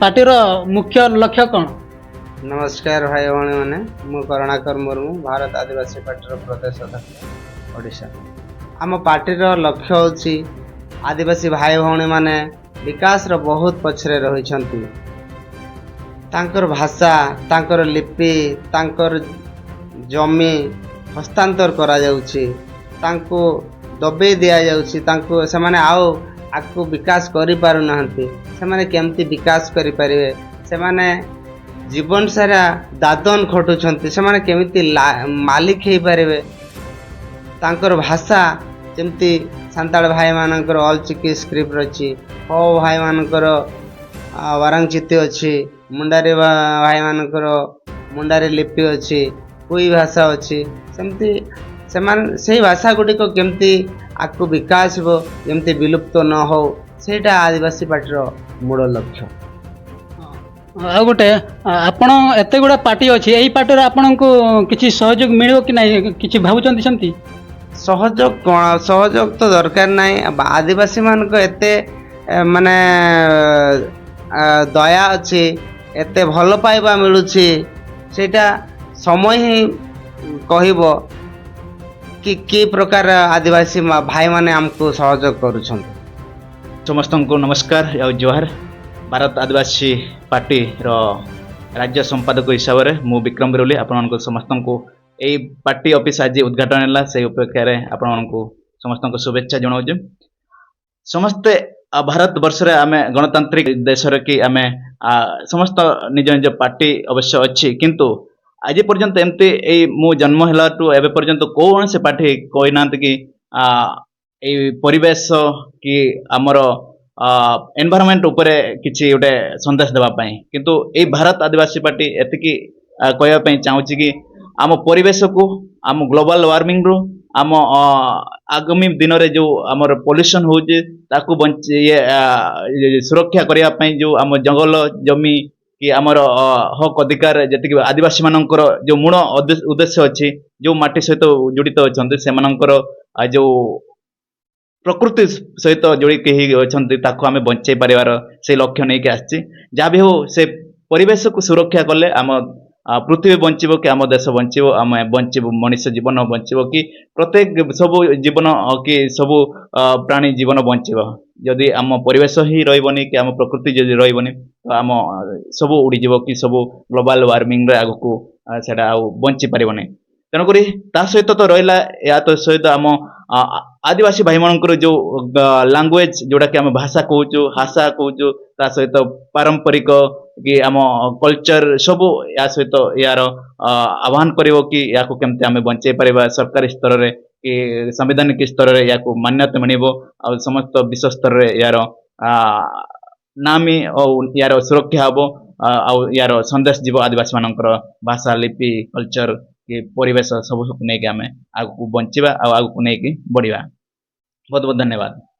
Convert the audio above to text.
ପାର୍ଟିର ମୁଖ୍ୟ ଲକ୍ଷ୍ୟ କ'ଣ? ନମସ୍କାର ଭାଇ ଭଉଣୀମାନେ, ମୁଁ କରୁଣାକର ମୁର୍ମୁ, ଭାରତ ଆଦିବାସୀ ପାର୍ଟିର ପ୍ରଦେଶ ଅଧ୍ୟକ୍ଷ, ଓଡ଼ିଶା। ଆମ ପାର୍ଟିର ଲକ୍ଷ୍ୟ ହେଉଛି, ଆଦିବାସୀ ଭାଇ ଭଉଣୀମାନେ ବିକାଶର ବହୁତ ପଛରେ ରହିଛନ୍ତି। ତାଙ୍କର ଭାଷା, ତାଙ୍କର ଲିପି, ତାଙ୍କର ଜମି ହସ୍ତାନ୍ତର କରାଯାଉଛି, ତାଙ୍କୁ ଦବେଇ ଦିଆଯାଉଛି। ତାଙ୍କୁ ସେମାନେ ଆଉ ଆଗକୁ ବିକାଶ କରିପାରୁନାହାନ୍ତି। ସେମାନେ କେମିତି ବିକାଶ କରିପାରିବେ? ସେମାନେ ଜୀବନ ସାରା ଦାଦନ ଖଟୁଛନ୍ତି। ସେମାନେ କେମିତି ମାଲିକ ହେଇପାରିବେ? ତାଙ୍କର ଭାଷା, ଯେମିତି ସାନ୍ତାଳ ଭାଇମାନଙ୍କର ଅଲଚିକି ସ୍କ୍ରିପ୍ଟ ଅଛି, ହୋ ଭାଇମାନଙ୍କର ୱାରାଙ୍ଗଚିତି ଅଛି, ମୁଣ୍ଡାରୀ ଭାଇମାନଙ୍କର ମୁଣ୍ଡାରୀ ଲିପି ଅଛି, କୁଇ ଭାଷା ଅଛି, ସେମିତି ସେମାନେ ସେଇ ଭାଷା ଗୁଡ଼ିକ କେମିତି ଆଗକୁ ବିକାଶ ହେବ, ଯେମିତି ବିଲୁପ୍ତ ନ ହଉ, ସେଇଟା ଆଦିବାସୀ ପାର୍ଟିର ମୂଳ ଲକ୍ଷ୍ୟ। ଆଉ ଗୋଟେ, ଆପଣ ଏତେ ଗୁଡ଼ା ପାର୍ଟି ଅଛି, ଏଇ ପାର୍ଟିରେ ଆପଣଙ୍କୁ କିଛି ସହଯୋଗ ମିଳିବ କି ନାହିଁ, କିଛି ଭାବୁଛନ୍ତି ସେମିତି? ସହଯୋଗ କ'ଣ? ସହଯୋଗ ତ ଦରକାର ନାହିଁ। ଆଦିବାସୀମାନଙ୍କ ଏତେ ମାନେ ଦୟା ଅଛି, ଏତେ ଭଲ ପାଇବା ମିଳୁଛି, ସେଇଟା ସମୟ ହିଁ କହିବ କି କି ପ୍ରକାର ଆଦିବାସୀ ଭାଇମାନେ ଆମକୁ ସହଯୋଗ କରୁଛନ୍ତି। ସମସ୍ତଙ୍କୁ ନମସ୍କାର ଆଉ ଜୁହାର। ଭାରତ ଆଦିବାସୀ ପାର୍ଟିର ରାଜ୍ୟ ସମ୍ପାଦକ ହିସାବରେ ମୁଁ ବିକ୍ରମ ବିରୁଲି ଆପଣମାନଙ୍କୁ ସମସ୍ତଙ୍କୁ ଏଇ ପାର୍ଟି ଅଫିସ ଆଜି ଉଦ୍ଘାଟନ ହେଲା, ସେଇ ଉପଲକ୍ଷରେ ଆପଣମାନଙ୍କୁ ସମସ୍ତଙ୍କୁ ଶୁଭେଚ୍ଛା ଜଣାଉଛି। ସମସ୍ତେ ଭାରତ ବର୍ଷରେ ଆମେ ଗଣତାନ୍ତ୍ରିକ ଦେଶରେ କି ଆମେ ସମସ୍ତ ନିଜ ନିଜ ପାର୍ଟି ଅବଶ୍ୟ ଅଛି, କିନ୍ତୁ ଆଜି ପର୍ଯ୍ୟନ୍ତ ଏମିତି ଏଇ ମୁଁ ଜନ୍ମ ହେଲାଠୁ ଏବେ ପର୍ଯ୍ୟନ୍ତ କୌଣସି ପାର୍ଟି କହିନାହାନ୍ତି କି ଏଇ ପରିବେଶ କି ଆମର ଏନଭାରମେଣ୍ଟ ଉପରେ କିଛି ଗୋଟେ ସନ୍ଦେଶ ଦେବା ପାଇଁ। କିନ୍ତୁ ଏଇ ଭାରତ ଆଦିବାସୀ ପାର୍ଟି ଏତିକି କହିବା ପାଇଁ ଚାହୁଁଛି କି ଆମ ପରିବେଶକୁ, ଆମ ଗ୍ଲୋବାଲ ୱାର୍ମିଂରୁ, ଆମ ଆଗାମୀ ଦିନରେ ଯୋଉ ଆମର ପଲ୍ୟୁସନ ହଉଛି, ତାକୁ ବଞ୍ଚି ଇଏ ସୁରକ୍ଷା କରିବା ପାଇଁ ଯୋଉ ଆମ ଜଙ୍ଗଲ ଜମି କି ଆମର ହକ ଅଧିକାର, ଯେତିକି ଆଦିବାସୀ ମାନଙ୍କର ଯୋଉ ମୂଳ ଉଦ୍ଦେଶ୍ୟ ଅଛି, ଯୋଉ ମାଟି ସହିତ ଜଡ଼ିତ ଅଛନ୍ତି, ସେମାନଙ୍କର ଯୋଉ ପ୍ରକୃତି ସହିତ ଯୋଡ଼ିକି ହେଇ ଅଛନ୍ତି, ତାକୁ ଆମେ ବଞ୍ଚେଇ ପାରିବାର ସେଇ ଲକ୍ଷ୍ୟ ନେଇକି ଆସିଛି। ଯାହା ବି ହଉ, ସେ ପରିବେଶକୁ ସୁରକ୍ଷା କଲେ ଆମ ପୃଥିବୀ ବଞ୍ଚିବ କି ଆମ ଦେଶ ବଞ୍ଚିବ, ଆମେ ବଞ୍ଚିବୁ, ମଣିଷ ଜୀବନ ବଞ୍ଚିବ କି ପ୍ରତ୍ୟେକ ସବୁ ଜୀବନ କି ସବୁ ପ୍ରାଣୀ ଜୀବନ ବଞ୍ଚିବ। ଯଦି ଆମ ପରିବେଶ ହିଁ ରହିବନି କି ଆମ ପ୍ରକୃତି ଯଦି ରହିବନି, ତ ଆମ ସବୁ ଉଡ଼ିଯିବ କି ସବୁ ଗ୍ଲୋବାଲ ୱାର୍ମିଂରେ ଆଗକୁ ସେଟା ଆଉ ବଞ୍ଚି ପାରିବନି। ତେଣୁକରି ତା ସହିତ ତ ରହିଲା, ଏହା ତ ସହିତ ଆମ ଆଦିବାସୀ ଭାଇମାନଙ୍କର ଯୋଉ ଲାଙ୍ଗୁଏଜ, ଯୋଉଟାକି ଆମେ ଭାଷା କହୁଛୁ, ଭାଷା କହୁଛୁ, ତା ସହିତ ପାରମ୍ପରିକ କି ଆମ କଲଚର ସବୁ ୟା ସହିତ ୟାର ଆହ୍ୱାନ କରିବ କି ୟାକୁ କେମିତି ଆମେ ବଞ୍ଚେଇ ପାରିବା। ସରକାରୀ ସ୍ତରରେ କି ସାମ୍ବିଧାନିକ ସ୍ତରରେ ୟାକୁ ମାନ୍ୟତା ମିଳିବ ଆଉ ସମସ୍ତ ବିଶ୍ୱ ସ୍ତରରେ ୟାର ନାମୀ ଆଉ ୟାର ସୁରକ୍ଷା ହବ ଆଉ ୟାର ସନ୍ଦେଶ ଯିବ। ଆଦିବାସୀ ମାନଙ୍କର ଭାଷା, ଲିପି, କଲଚର କି ପରିବେଶ ସବୁକୁ ନେଇକି ଆମେ ଆଗକୁ ବଞ୍ଚିବା ଆଉ ଆଗକୁ ନେଇକି ବଢିବା। ବହୁତ ବହୁତ ଧନ୍ୟବାଦ।